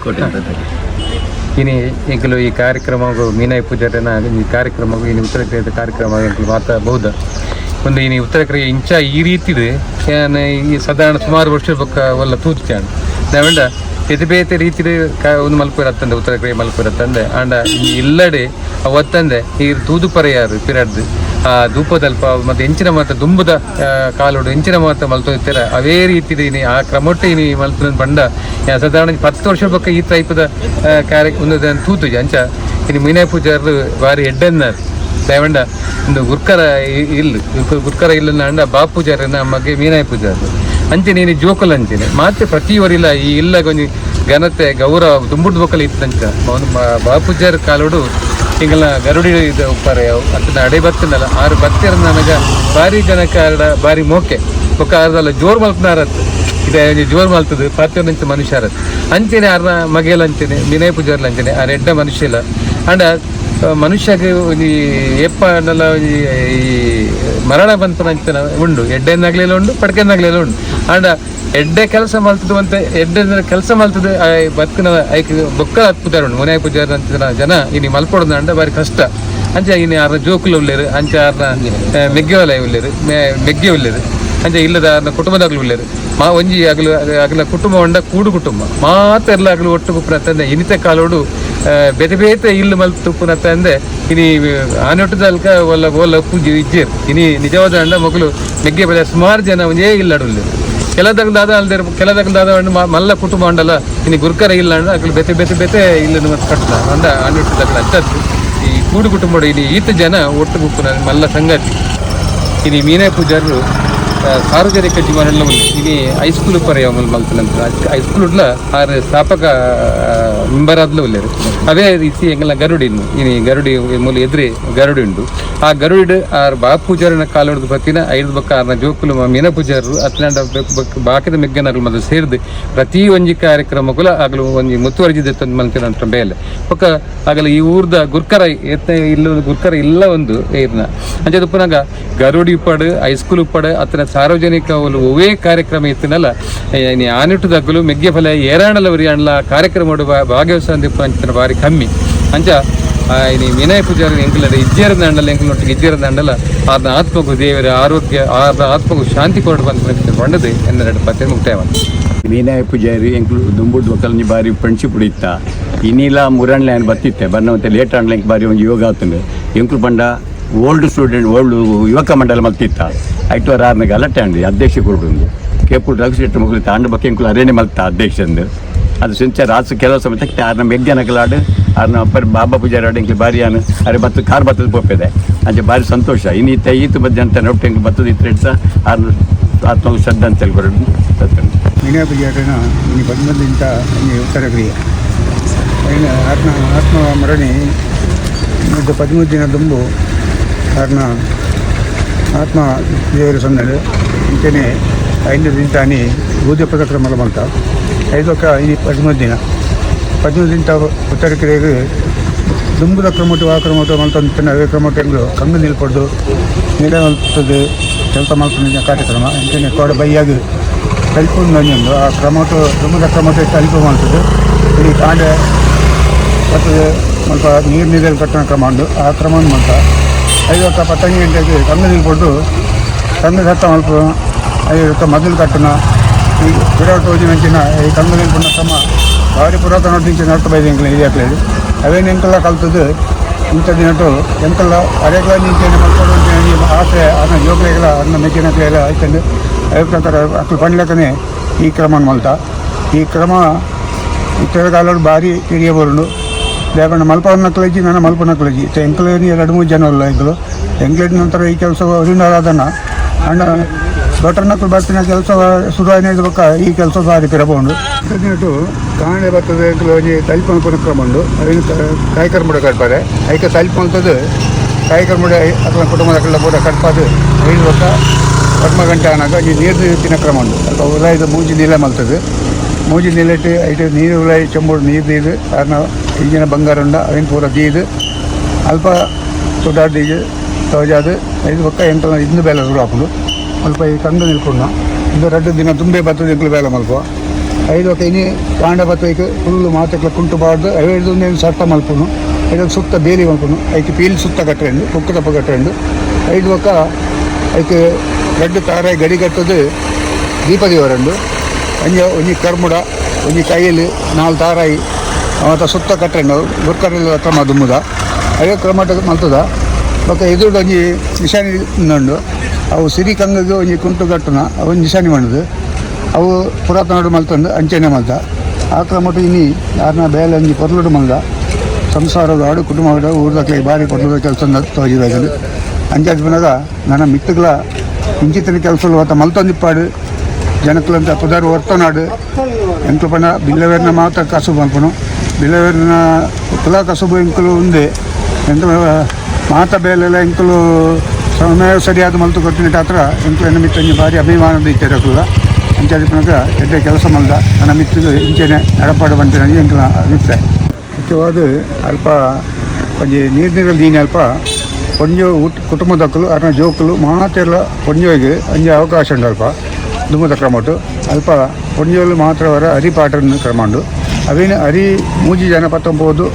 ಕೋಟೆ. ಇನಿ ಎಂಕುಲು ಈ ಕಾರ್ಯಕ್ರಮಗೂ ಮೀನಾಯಿ ಪೂಜಾರಿನ ಈ ಕಾರ್ಯಕ್ರಮಗೂ ಇನಿ ಉತ್ತರ ಕ್ರಿಯೆದ ಕಾರ್ಯಕ್ರಮ ಎಂಕುಲು ಮಾತ ಬಹುದ ಒಂದು ಇನಿ ಉತ್ತರ ಕ್ರಿಯೆ ಇಂಚ ಈ ರೀತಿದು ಯಾನ್ ಈ ಸಾಧಾರಣ ಸುಮಾರು ವರ್ಷ ಬೊಕ್ಕ ಒಲ್ಲ ತೂತ್ಯಾನ್ ನಾವೆಂಡ ಬೇತೆ ಬೇತೆ ರೀತಿಡ್ ಒಂದು ಮಲ್ಪುರ ಅತ್ತಂದೆ ಉತ್ತರ ಕ್ರಿಯೆ ಮಲ್ಪುರ ಅತ್ತಂದೆ. ಆಂಡ ಈ ಇಲ್ಲಡೆ ಅವತ್ತಂದೆ ಈ ತೂದು ಪರೆಯಾರು ಪಿರಡ್ದು ಆ ಧೂಪದಲ್ಪ ಮತ್ತೆ ಎಂಚಿನ ಮಾತ ದುಂಬುದ ಕಾಲೋಡು ಎಂಚಿನ ಮಾತ ಮಲ್ತೊಂದಿತ್ತೆರ ಅವೇ ರೀತಿದ ಇನಿ ಆ ಕ್ರಮೊಟ್ಟು ಇನಿ ಮಲ್ತೊಂದು ಪಂಡ ಯಾ ಸಾಧಾರಣ 10 ವರ್ಷ ಬೊಕ್ಕ ಈ ಟೈಪದ ಕಾರ್ಯ ಒಂದು ತೂತುಜಿ. ಅಂಚ ಇನಿ ಮೀನಾಯಿ ಪೂಜಾರ್ಲು ಬಾರಿ ಎಡ್ಡೆನ್ನಾರ್. ದಯವಂಡ ಒಂದು ಗುರ್ಕರ ಇಲ್ಲು ಗುರ್ಕರ ಇಲ್ಲ ಅಂಡ ಬಾಪೂಜಾರನ ಮಗೆ ಮೀನಾಯಿ ಪೂಜಾರ್ಲು ಅಂಚನೆ ಇನಿ ಜೋಕುಲ್ ಅಂಚನೆ ಮಾತೆ ಪ್ರತಿ ಒರಿಲ ಈ ಇಲ್ಲ ಒಂಜಿ ಘನತೆ ಗೌರವ ದುಂಬುಡ್ ಬೊಕ್ಕಲ ಇತ್ತಂಚ ಅವನು ಬಾಪೂಜಾರ್ ಕಾಲೋಡು ತಿಂಗಳ ಗರುಡಿ ಇದು ಉಪ್ಪರೆ ಅತ್ತನ ಅಡೆ ಬತ್ತಿನಲ್ಲ ಆರು ಬತ್ತಿರ ನನಗ ಬಾರಿ ಜನಕ ಆರ್ಡ ಬಾರಿ ಮೋಕೆ ಬೊಕ್ಕ ಆರ್ದಲ್ಲ ಜೋರ್ ಮಲ್ಪನಾರತ್ ಇದೆ ಒಂಜಿ ಜೋರ್ ಮಲ್ತದು ಪಾತ್ಯಂಚ ಮನುಷ್ಯರತ್. ಅಂಚನೆ ಆರ್ನ ಮಗೆಲ ಅಂಚನೆ ವಿನಯ್ ಪೂಜಾರ್ಲ ಅಂಚನೆ ಆರ್ ಎಡ್ಡ ಮನುಷ್ಯಲ. ಅಂಡ ಮನುಷ್ಯಗ್ ಒಂಜಿ ಏಪ ಅಂಡಲ ಒಂಜಿ ಈ ಮರಣ ಬಂತನ ಅಂಚನ ಉಂಡು, ಎಡ್ಡೆನಾಗ್ಲಿಲ್ಲ ಉಂಡು, ಪಡ್ಕೆನಾಗ್ಲಿಲ್ಲ ಉಂಡು. ಅಂಡ ಎಡ್ಡೆ ಕೆಲಸ ಮಲ್ತದು ಅಂತ ಎಡ್ಡೆ ಕೆಲಸ ಮಲ್ತದು ಬದುಕಿನ ಐಕ್ ಬೊಕ್ಕ ಪೂಜಾರ್ ಉಂಡು ಮುನಾಯ ಪೂಜಾರ್ ಅಂಚಿನ ಜನ ಇನಿ ಮಲ್ಪೊಡು ಅಂಡ ಬಾರಿ ಕಷ್ಟ. ಅಂಚ ಇನಿ ಆರ್ನ ಜೋಕುಲು ಉಲ್ಲೇರು, ಅಂಚ ಆರ್ನ ಮೆಗ್ಗೆ ವಲಯ ಉಲ್ಲೇರು, ಮೆಗ್ಗೆ ಉಲ್ಲೇರು, ಅಂಚ ಇಲ್ಲದ ಆರ್ನ ಕುಟುಂಬದಾಗ್ಲು ಉಲ್ಲೇರು. ಮಾ ಒಂಜಿ ಅಗಲು ಅಗಲ ಕುಟುಂಬ ಉಂಡ ಕೂಡು ಕುಟುಂಬ ಮಾತ ಎಲ್ಲ ಅಗಲು ಒಟ್ಟು ಉಪ್ಪುನ ತಂದೆ. ಇನಿತ ಕಾಲೋಡು ಬೇತೆ ಬೇತೆ ಇಲ್ಲು ಮಲ್ತು ಉಪ್ಪುನ ತಂದೆ. ಇನಿ ಆನೊಟ್ಟದಲ್ಕ ಒಲ್ಲ ಒಲ್ಲ ಪೂಜೆ ಇಜ್ಜೇರು. ಇನಿ ನಿಜವಾದ ಅಂಡ ಮಗಳು ಮೆಗ್ಗೆ ಬಲೆ ಸುಮಾರು ಜನ ಒಂಜೇ ಇಲ್ಲಡುಲ್ಲೇರು. ಕೆಲದಗ್ಲು ದಾದ ಅಲ್ದೇರು, ಕೆಲದಗ್ಲು ದಾದ ಉಂಡು ಮಲ್ಲ ಕುಟುಂಬ ಉಂಡಲ್ಲ. ಇನಿ ಗುರ್ಕರ ಇಲ್ಲ ಅಂಡ ಅಗಲು ಬೇತೆ ಬೇತೆ ಬೇತೆ ಇಲ್ಲನ್ನು ಮತ್ತೆ ಕಟ್ಟಲ ಅಂಡ ಆನೊಟ್ಟದಗ್ಲು ಅಂಚದ್ದು ಈ ಕೂಡು ಕುಟುಂಬ ಇನಿ ಈತ ಜನ ಒಟ್ಟು ಗುಪ್ಪುನ ಮಲ್ಲ ಸಂಗತಿ. ಇನಿ ಮೀನಾಯಿ ಪೂಜಾರರು ಸಾರ್ವಜನಿಕ ಜೀವನ ಇನಿ ಹೈಸ್ಕೂಲ್ ಪರ್ಯ ಮಲ್ತನಂತ ಹೈಸ್ಕೂಲ್ ಉಡ್ಲ ಆರ್ ಸ್ಥಾಪಕ ಮೆಂಬರ್ ಆದ್ಲ ಉಲ್ಲೇರು. ಅವೇ ರೀತಿ ಎಂಗಲ ಗರುಡಿ ಇನಿ ಗರುಡಿ ಮೂಲ ಎದುರಿ ಗರುಡಿ ಉಂಡು. ಆ ಗರುಡಿಡ್ ಆರ್ ಬಾ ಪೂಜಾರಿನ ಕಾಲೊಡ್ದು ಬತ್ತಿನ ಐದು ಬಕ್ಕ ಆರ್ನ ಜೋಕುಲು ಮೀನ ಪೂಜಾರರು ಅತ್ಲಾಂಡ ಬಾಕಿದ ಮೆಗ್ಗನಗಳು ಮೊದಲು ಸೇರ್ದು ಪ್ರತಿ ಒಂಜಿ ಕಾರ್ಯಕ್ರಮಕ್ಕೂ ಆಗಲು ಒಂಜಿ ಮುತುವರ್ಜಿ ದೆತ್ತೊಂದು ಮಲ್ತಿನ ಬೇಲೆ. ಬೊಕ್ಕ ಆಗಲ ಈ ಊರ್ದ ಗುರ್ಕರ ಎತ್ತ ಇಲ್ಲ ಗುರ್ಕರ ಇಲ್ಲ ಒಂದು ಏರ್ನ ಅಂಚದ ಪುನಗ ಗರುಡಿ ಉಪ್ಪಡು, ಹೈಸ್ಕೂಲ್ ಉಪ್ಪಡು, ಅತನ ಸಾರ್ವಜನಿಕ ಒವೇ ಕಾರ್ಯಕ್ರಮ ಇತ್ತಿನಲ್ಲ ಆನಿಟ್ಟುದಗ್ಗಲು ಮೆಗ್ಗೆ ಫಲ ಏರಾಣಲ ವರಿಯಾಣಲ ಕಾರ್ಯಕ್ರಮ ಭಾಗವಹಿಸ ಅಂಚಿನ ಬಾರಿ ಕಮ್ಮಿ. ಅಂಚ ಇನಿ ವಿನಯ ಪೂಜಾರಿ ಎಂಕುಲ ಇಜ್ಜೇರ ದಂಡಲ ಎಂಕುಲೊಟ್ಟಿಗೆ ಇಜ್ಜೇರ ದಂಡಲ ಆರ್ನ ಆತ್ಮಗೂ ದೇವರ ಆರೋಗ್ಯ ಆರ್ನ ಆತ್ಮಗೂ ಶಾಂತಿ ಕೊಡು ಬಂದ ಬಂಡದು ಎನ್ನೆರಡು ಪತ್ತೆ ಮುಕ್ತಾಯ. ವಿನಯ ಪೂಜಾರಿ ಎಂಕ್ಲು ದುಂಬುಡ್ ಒಕ್ಕಲ್ನಿ ಬಾರಿ ಫ್ರೆಂಡ್ಶಿಪ್ ಇತ್ತ. ಇನ್ನಿಲ ಮುರಣ್ಲೆ ಏನು ಬತ್ತಿತ್ತೆ ಬನ್ನವಂತೆ ಲೇಟ್ ಆಂಡ್ಲೆ ಬಾರಿ ಒಂಜಿ ಯೋಗ ಆತಂಡು. ಎಂಕ್ಲು ಪಂಡ ಓಲ್ಡ್ ಸ್ಟೂಡೆಂಟ್ ಓಲ್ಡ್ ಯುವಕ ಮಂಡಲ ಮಲ್ತಿತ್ತ. ಐಟು ಆರ್ನ ಗಲಾಟೆ ಅಂಡಿ ಅಧ್ಯಕ್ಷ ಕೊಡ್ಬಂದು ಕೇಪುಲ್ ರಘುಶೆಟ್ಟಿ ಮಗಳು ತಾಂಡ ಬಕ್ಕೆ ಎಂಕುಲು ಅರೇನೆ ಮಲ್ತ ಅಧ್ಯಕ್ಷಂದು. ಅದು ಸಿಂಚ ರಾಸು ಕೆಲವು ಸಮಯ ತಕ್ಕ ಆರ್ನ ಮೆಗ್ಗನಕಲಾಡು ಆರ್ನ ಅಪ್ಪರ್ ಬಾಬಾ ಪೂಜಾರಿ ಆಡು ಎಂಕ್ಲು ಬಾರಿ ಆನು ಅರೆ ಬತ್ತು ಕಾರ್ ಬತ್ತದ ಪೋಪೆದೆ. ಅಂಚೆ ಬಾರಿ ಸಂತೋಷ. ಇನ್ನು ಈತ ಈತ ಬದ್ದೆ ಅಂತ ನೊಟ್ಟು ಎಂಕ್ಲು ಬತ್ತದ ಇತ್ತು ಆರ್ನ ಆತ್ಮ ಶ್ರದ್ಧೆ ಅಂತ ಹೇಳಿ ಬರೋದು. ವಿನಯ ಪೂಜಾರಿನ ಇನಿ ಬಂದಂತ ಇನಿ ಉತ್ತರ ಕ್ರಿಯೆ ಐನ ಆತ್ಮ ಆತ್ಮ ಮರಣಿ ಮತ್ತು 13 ದಿನ ದುಂಬು ಆರ್ನ ಆತ್ಮ ದೇವರು ಸಂದಳು. ಇಂಚನೆ ಐದು ದಿನ ಪೂಜೆ ಪದಕ್ರಮ ಮಲ್ತ ಐದೊಕ್ಕ ಇನಿ 13 ದಿನ 13 ದಿನ ಉತ್ತರ ಕ್ರಿಯೆಗೆ ದುಂಬುದ ಕ್ರಮಟು ಆ ಕ್ರಮಟು ಮಲ್ತೊಂದು ಅವೇ ಕ್ರಮಟು ಕಂಗು ನಿಲ್ಪಡ್ದು ನಿಲೆ ಮಲ್ತದ್ದು ಕೆಲಸ ಮಲ್ಪುನ ಕಾರ್ಯಕ್ರಮ. ಇಂಚನೆ ಕೋಡ ಬೈಯಾಗ ತಲಿಪು ಒಂಜೊಂದು ಆ ಕ್ರಮಟು ದುಂಬುದ ಕ್ರಮಟು ತಲಿಪು ಮಲ್ತದ್ದು. ಇಡೀ ಕಾಂಡೆ ಬರ್ತದೆ ಸ್ವಲ್ಪ ನೀರು ನೀರಲ್ಲಿ ಕಟ್ಟಣ ಕ್ರಮ ಉಂಟು. ಆ ಕ್ರಮವನ್ನು ಮಲ್ತ ಐವತ್ತ ಪತ್ತಂಗಿ ಗಂಟೆಗೆ ಕಂಗು ನಿಲ್ಪಡ್ದು ಕಂಗು ಸತ್ತ ಮಲ್ಪ ಐವತ್ತ ಮದಲು ಕಟ್ಟುನ ಈ ವಿರಾಟ್ ತೋಜಿನಂಚಿನ ಈ ಕಂಗು ನಿಲ್ಪುನ ಕ್ರಮ ಭಾರಿ ಪುರಾತನ ನಡ್ತು ಬೈದು ಎಂಕಲ ಹಿರಿಯಕ್ಲೇಳು ಅವೇನು ಎಂಕಲ್ಲ ಕಲ್ತದ್ದು. ಇಂಥ ದಿನಟು ಎಂಕಲ್ಲ ಅರೆಗ್ಲ ನಿಂಚೆನೆ ಮಲ್ಪೊಡು ಆಸೆ ಅನ್ನ ಜೋಕ್ಲೆಗಳ ಅನ್ನ ಮೆಚ್ಚಿನಕ್ಲೆಲ್ಲ ಆಯ್ತಂದು ಅದೇ ಪ್ರಕಾರ ಅಕ್ಲು ಪಂಡ್ಲಕ್ಕನೆ ಈ ಕ್ರಮ ಮಲ್ತ. ಈ ಕ್ರಮ ಇತ್ತರ ಕಾಲೋಡು ಭಾರಿ ಪಿರಿಯ ಬರುಂಡು. ದಾಯೆಪಂಡ ಮಲ್ಪನಕ್ಲೆಜ್ಜಿ ನನ್ನ ಮಲ್ಪನಕ್ಲೆಜ್ಜಿ ಎಂಕುಲು ಎರಡು ಮೂರು ಜನ ಉಲ್ಲ ಎಂಕುಲು ಎಂಕ್ಲೆಡ್ ನಂತರ ಈ ಕೆಲಸ ಆದನ ಅಂಡ ಬಟರ್ನಕ್ಲು ಬರ್ತಿನ ಕೆಲಸ ಶುರು ಆಯ್ನ ಬೊಕ್ಕ ಈ ಕೆಲಸ ಭಾರಿ ಪಿರ ಪೋಂಡು. ದಿನಟು ಕಾಂಡೆ ಬರ್ತದೆ ಎಂಕುಲು ಒಂಜಿ ತಲಿಪು ಮಲ್ಪುನ ಕ್ರಮ ಉಂಡು. ಅವೇನು ಕಾಯಿ ಕರ್ಮುಡ ಕಟ್ಪಾರೆ ಐಕ ತಲಿಪು ಮಲ್ತದ್ದು ಕಾಯಿ ಕರ್ಮುಡ ಅಕ್ಲ ಕುಟುಂಬದಕ್ಲೆಲ್ಲ ಪೂರ ಕಟ್ಪಾದು ಐದು ಬೊಕ್ಕ ಪದ್ಮ ಗಂಟೆ ಆನಾಗ ಒಂಜಿ ನೀರು ತಿನ್ನ ಕ್ರಮ ಉಂಡು. ಅಲ್ಪ ಉಲಾಯಿದ ಮೂಜಿ ನೀಲ ಮಲ್ತದ್ದು. ಮೂಜಿ ನಿಲೆಟ್ ಐಟ್ ನೀರು ಉಲಾಯಿ ಚೆಂಬುಡು ನೀರು ದೀದು ಆರ್ನ ಇಂಜಿನ ಬಂಗಾರ ಉಂಡ ಅವೇನು ಪೂರ ದೀದು ಅಲ್ಪ ಸುಡಾಡ್ ದೀಜು ತೋಜಾದು ಐದು ಬೊಕ್ಕ ಎಂಕಲ್ನ ಇಂದು ಬೇಲೆ ಶುರು ಆಪುಂಡು. ಅಲ್ಪ ಈ ಕಂದು ನಿಲ್ಕೊಂಡು ಇಂದು ರಡ್ಡು ದಿನ ತುಂಬೆ ಬರ್ತದೆ ಎಂಕುಲು ಬೇಲೆ ಮಲ್ಪ. ಐದು ಒಕ್ಕ ಇನಿ ಕಾಂಡ ಬತ್ತೈಕ್ ಫುಲ್ಲು ಮಾತಕ್ಲ ಕುಂಟು ಬಾರ್ದು ಐದು ಸರ್ತ ಮಲ್ಪುನು ಐದು ಸುತ್ತ ಬೇಲಿ ಮಲ್ಪುನು ಐಕ್ ಪೀಲ್ ಸುತ್ತ ಕಟ್ಟರೆಂಡು ಕುಕ್ಕು ತಪ್ಪ ಕಟ್ಟರೆಂಡು ಐದು ಒಕ್ಕ ಐಕ್ ರಡ್ಡು ತಾರಾಯಿ ಗಡಿ ಕಟ್ಟದು ದೀಪದೇವರಂಡು ಅಂಜ ಒಂಜಿ ಕರ್ಮುಡ ಒಂಜಿ ಕೈಯಲ್ಲಿ ನಾಲ್ ತಾರಾಯಿ ಅವತ್ತ ಸುತ್ತ ಕಟ್ಟರೆಂಡು ಗುರ್ಕರೆಲ್ಲ ಕ್ರಮ ದುಮ್ಮುದ ಐವ ಕ್ರಮ ಮಲ್ತದ ಬೊಕ್ಕ ಎದುರುಡು ಒಂಜಿ ನಿಶಾನಿ ಉಂಡು ಅವು ಸಿರಿ ಕಂಗಗ್ ಒಂಜಿ ಕುಂಟು ಕಟ್ಟುನ ಅವು ನಿಶಾನಿ ಮಾಡುದು ಅವು ಪುರಾತನಡು ಮಲ್ತಂದು ಅಂಚನೆ ಮಲ್ತ ಆ ಕ್ರಮಟು ಇನಿ ಯಾರನ್ನ ಬೇಲೆ ಒಂಜಿ ಪೊರ್ಲುಡು ಮಲ್ದ ಸಂಸಾರದ ಆಡು ಕುಟುಂಬದ ಊರ್ದಕ್ಲೆ ಬಾರಿ ಪೊರ್ಲುದ ಕೆಲಸ ತೋಜಿದಾಗಲು ಅಂಚಾದ್ ಪನಗ ನನ್ನ ಮಿತ್ತುಗಳ ಇಂಚಿತ್ತಿನ ಕೆಲಸ ಆತ ಮಲ್ತೊಂದಿಪ್ಪಾಡು ಜನಕುಲಂತ ಪುದರ್ ವರ್ತನಾಡು ಎಂಕ್ಲು ಪಂಡ ಬಿಲ್ಲವೇರ್ನ ಮಾತ್ರ ಕಸುಬು ಮಲ್ಪುನು ಬಿಲ್ಲವೇರ್ನ ಕುಲ ಕಸುಬು ಎಂಕುಲು ಉಂದೆ ಎಂತ ಮಾತ ಬೇಲೆಲ್ಲ ಎಂಕುಲು ಸಮಯ ಸರಿಯಾದ ಮಲ್ತು ಕೊಟ್ಟಿನ ಹತ್ರ ಎಂಕುಲು ಎನ್ನ ಮಿತ್ತ ಒಂಜಿ ಬಾರಿ ಅಭಿಮಾನದ ಇತ್ತೆರಕುಲ್ಲ ಅಂಚಾದ್ ಪನಗ ಎಡ್ಡೆ ಕೆಲಸ ಮಲ್ದ ನನ್ನ ಮಿತ್ತದು ಇಂಚೆನೆ ನಡಪಾಡು ಪನ್ಪಿನ ಎಂಕುಲ ಅಭಿಪ್ರಾಯ. ಮುಖ್ಯವಾದ ಅಲ್ಪ ಒಂಜಿ ನೀರು ನೀರಲ್ಲಿ ದೀನಿ ಅಲ್ಪ ಪೊಂಜೋ ಕುಟುಂಬದಕ್ಕಲು ಅರ್ನ ಜೋಕುಲು ಮಾತೆಲ್ಲ ಪೊಂಜೋಗೆ ಒಂಜಿ ಅವಕಾಶ ಉಂಡು ಅಲ್ಪ ದುಮ್ಮದ ಕ್ರಮಟು ಅಲ್ಪ ಪೊಂಜೋಲು ಮಾತ್ರವರ ಅರಿಪಾಟನ್ನು ಕ್ರಮ ಉಂಡು ಅವೇನು ಅರಿ ಮೂಜಿ ಜನ ಪತ್ತೊಂಬೋದು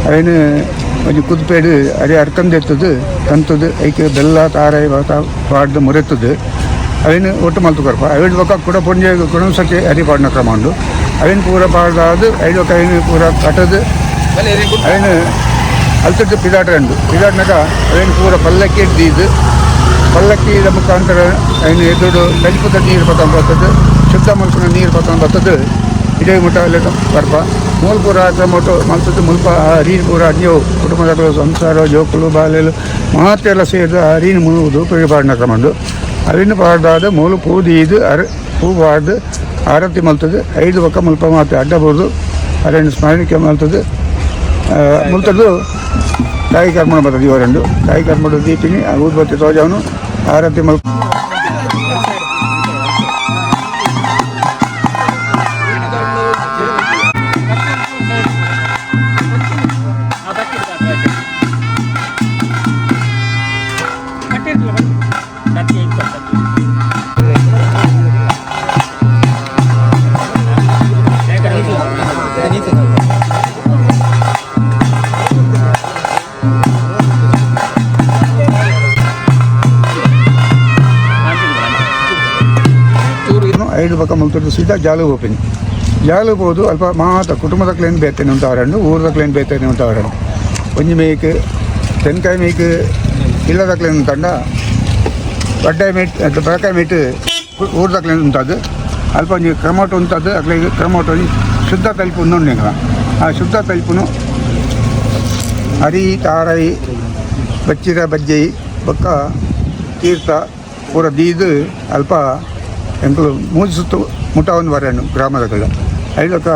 ಅವೇನು ಒಂಜಿ ಕುದ್ಪೇಡು ಅರಿ ಅರ್ಕಂದೆತ್ತದು ಕಂತದು ಐಕ್ ಬೆಲ್ಲ ತಾರಾಯಿ ಬಾತ ಪಾಡ್ದು ಮುರೆತ್ತದು ಅವೇನು ಒಟ್ಟು ಮಲ್ತು ಕೊರ್ಪ ಅವೇನು ಬೊಕ್ಕ ಕುಡ ಪೊಂಜೆ ಕುಣಸಕ್ಕೆ ಅರಿ ಪಾಡಿನ ಕ್ರಮ ಉಂಡು ಅವೇನು ಪೂರ ಪಾಡ್ದಾದು ಐದು ಐನು ಪೂರ ಕಟ್ಟದು ಅವೇನು ಅಲ್ತದ್ದು ಪಿದಾಟ ಉಂಡು ಪಿದಾಟ್ನಾಗ ಅವೇನು ಪೂರ ಪಲ್ಲಕ್ಕಿ ದೀದು ಪಲ್ಲಕ್ಕಿದ ಮುಖಾಂತರ ಐನು ಎದುರು ತಲಿಪುದ ನೀರು ಪತ್ತೊಂದು ಬರ್ತದೆ ಶುದ್ಧ ಮಲ್ಪುನ ನೀರು ಪತ್ತೊಂದು ಬರ್ತದೆ ಇಡೀ ಮುಟ್ಟ ಅಲ್ಲೇ ಬರ್ಪ ಮೂಲ ಪೂರ ಕ್ರಮಟು ಮಲ್ತದ್ದು ಮುಲ್ಪ ಅರಿನ ಪೂರ ಅಜ್ಞವು ಕುಟುಂಬದ ಸಂಸಾರ ಜೋಕುಲು ಬಾಲೆಲು ಮಾತೆಲ್ಲ ಸೇರಿದು ಅರಿನ ಮುಳುವುದು ಪಾಡಿನ ಕ್ರಮ ಉಂಡು ಅರಿನ ಪಾಡ್ದಾದ ಮೂಲು ಪೂ ದೀದು ಅರ ಪೂ ಪಾಡ್ದು ಆರತಿ ಮಲ್ತದೆ ಐದು ಪಕ್ಕ ಮುಲ್ಪ ಮಾತೆ ಅಡ್ಡ ಬೋದು ಅರೇನು ಸ್ಮರಣಿಕೆ ಮಲ್ತದೆ ಮುಲ್ತದ್ದು ತಾಯಿ ಕರ್ಮಣ ಬರ್ತದೆ ಇವರೆಂಡು ತಾಯಿ ಕರ್ಮಡು ದೀಪಿನಿ ಆ ಊದ್ಬತ್ತಿ ತೋಜವನು ಆರತಿ ಮಲ್ ಐದು ಪಕ್ಕ ಮುಲ್ತದ್ದು ಸೀದಾ ಜಾಲು ಹೋಪಿನಿ ಜಾಲು ಹೋದು ಅಲ್ಪ ಮಾತ ಕುಟುಂಬದಕ್ಲೇನು ಬೇತೇನೆ ಅಂತ ಅವರನ್ನು ಊರದಕ್ಲೇನು ಬೇತೇನೆ ಅಂತ ಅವರನ್ನು ಒಂಜಿ ಮೇಕ್ ತೆನ್ಕಾಯಿ ಮೇಕ್ ಇಲ್ಲದಕ್ಲೇನು ತಂಡ ಬಡ್ಡಾಯಿ ಮೇಟ್ ಬರಕಾಯಿ ಮೇಟ್ ಊರದಕ್ಲೇನು ಉಂಟದು ಅಲ್ಪ ಒಂಜಿ ಕ್ರಮೋಟ ಉಂಟದ್ದು ಅಕ್ಲೆ ಕ್ರಮೋಟ ಒಂಜಿ ಶುದ್ಧ ತಲುಪು ಉಂಡು ಆ ಶುದ್ಧ ತಲುಪುನು ಅರಿ ತಾರೈ ಬಚ್ಚಿರ ಬಜ್ಜೈ ಬೊಕ್ಕ ತೀರ್ಥ ಪೂರ ದೀದು ಅಲ್ಪ ಎಂಕುಲು ಮೂಜಿ ಸುತ್ತು ಮುಟ್ಟ ಒಂದು ವರೆಂಡು ಗ್ರಾಮದಕುಲು ಐಲೊಕ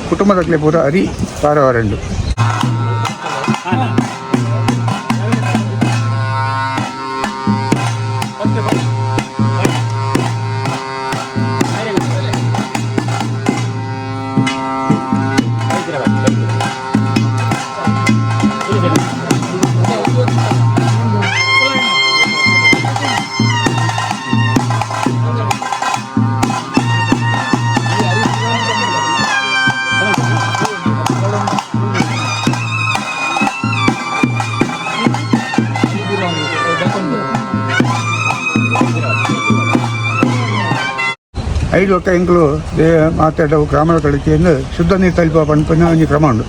ಕುಟುಂಬದಕ್ಲೆ ಪೂರ ಅರಿ ಪಾರ ವರೆಂಡು. ಐದು ಒಕ್ಕ ಎಂಕುಲು ಮಾತಾಡವು ಗ್ರಾಮದ ಕಳಿಕೆಯಿಂದ ಶುದ್ಧ ನೀರು ತಲುಪ ಪನ್ಪಿನ ಒಂಜಿ ಕ್ರಮ ಉಂಡು.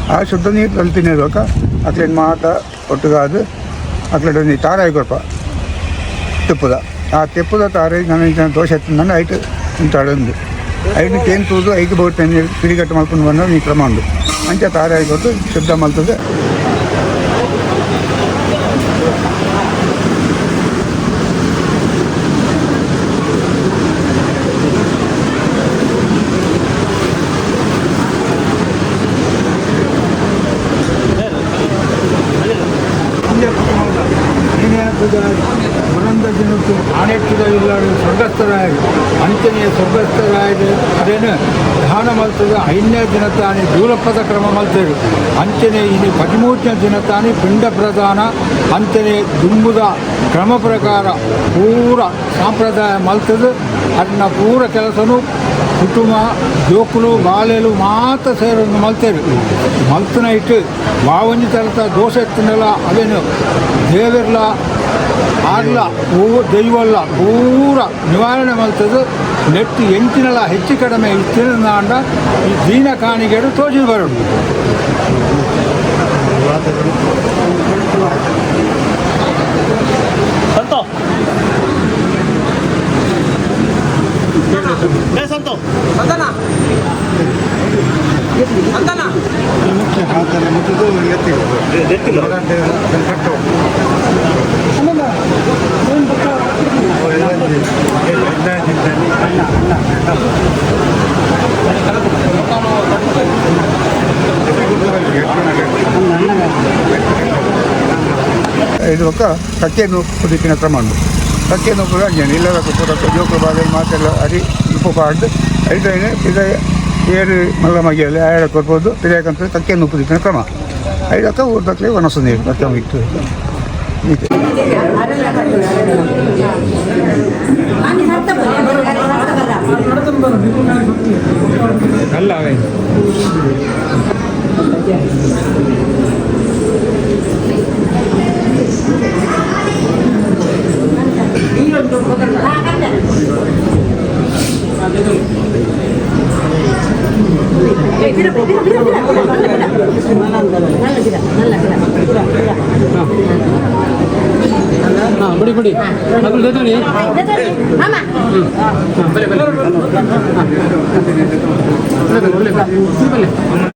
ಆ ಶುದ್ಧ ನೀರು ತಲುಪಿನ ಬೊಕ್ಕ ಅಕ್ಲೆನ್ ಮಾತ ಒಟ್ಟುಗಾದ್ ಅಕ್ಲೆಡ್ ಒಂಜಿ ತಾರಾಯಿ ಕೊರ್ಪ ತೆಪ್ಪುದ ಆ ತೆಪ್ಪುದ ತಾರಾಯಿ ನನ್ನ ದೋಷ ನನ್ನ ಐಟ್ ಉಂಟಾಡೊಂದು ಐಟ್ ತೇನ್ ತೂದು ಐಕ್ ಬೋಟ್ ಪಿರಿಗಟ್ಟು ಮಲ್ಪುಂಡು ಬಂದ ಈ ಕ್ರಮ ಉಂಡು ಅಂಚ ತಾರಾಯಿ ಕೊಟ್ಟು ಶುದ್ಧ ಮಲ್ತದೆ. ಮನಂದ ದಿನಕ್ಕೆ ಆಣೆಟ್ಟಿದ ಇಲ್ಲಾಡು ಸ್ವರ್ಗಸ್ಥರಾಯರು ಅಂಚನೆಯ ಸ್ವರ್ಗಸ್ಥರಾಯರು ಅದೇನು ದಾನ ಮಲ್ತದ ಐದನೇ ದಿನ ತಾನೇ ದೂರಪ್ಪದ ಕ್ರಮ ಮಲ್ತೇರು ಅಂಚನೆ ಇನಿ 13ನೇ ದಿನ ತಾನೇ ಪಿಂಡ ಪ್ರದಾನ ಅಂಚನೆ ದುಂಬುದ ಕ್ರಮ ಪ್ರಕಾರ ಪೂರ ಸಾಂಪ್ರದಾಯ ಮಲ್ತದ ಅದನ್ನ ಪೂರ ಕೆಲಸನು ಕುಟುಂಬ ಜೋಕುಲು ಬಾಳೆಲು ಮಾತ್ರ ಸೇರೊಂದು ಮಲ್ತೇರು ಮಲ್ತನ ಇಟ್ಟು ವಾವಂಜಿ ತರತ ದೋಸೆ ಎತ್ತಿನಲ್ಲ ಅವೇನು ದೇವಿರ್ಲ ಆರ್ಲ ಪೂ ದೈವಲ್ಲ ಪೂರ ನಿವಾರಣೆ ಮಲ್ತದು ನೆಟ್ಟು ಎಂಚಿನಲ್ಲ ಹೆಚ್ಚು ಕಡಿಮೆ ಇತ್ತಿನ ಈ ದೀನ ಕಾಣಿಗೆಡು ತೋಜಿ ಬರೋದು. Santo. Eh, Santo. Santana. Santana. ಇದು ಬೊಕ್ಕ ಕಕ್ಕೆ ನೂಕು ದಿಕ್ಕಿನ ಕ್ರಮ ಉಂಡು. ಕಕ್ಕೆ ನೂಕು ಅಂಜನೆ ಇಲ್ಲದ ಪೂರ ಜೋಕುಲು ಬಾಲೆ ಮಾತೆಲ್ಲ ಅರಿ ಉಪ್ಪು ಪಾಡ್ದು ಐಟೈನೆ ಪಿದ ಏರು ಮಲ್ಲ ಮಗಿಯಲ್ಲಿ ಆಯಡ ಕೊರ್ಬೋದು ಪಿದಾಯಕಂತ ಕಕ್ಕೆ ನೂಕು ದಿಕ್ಕಿನ ಕ್ರಮ ಐದಕ್ಕ ಊರ್ದಕ್ಲೆ ಒಣಸು ನೀರು ಮತ್ತೆ ಇತ್ತು ಹೀಗೆ. ಅಲ್ಲ ಅವೇ. ಬಿಡಿ ಬಿಡಿ ಬಲೆ ಬಲೆ.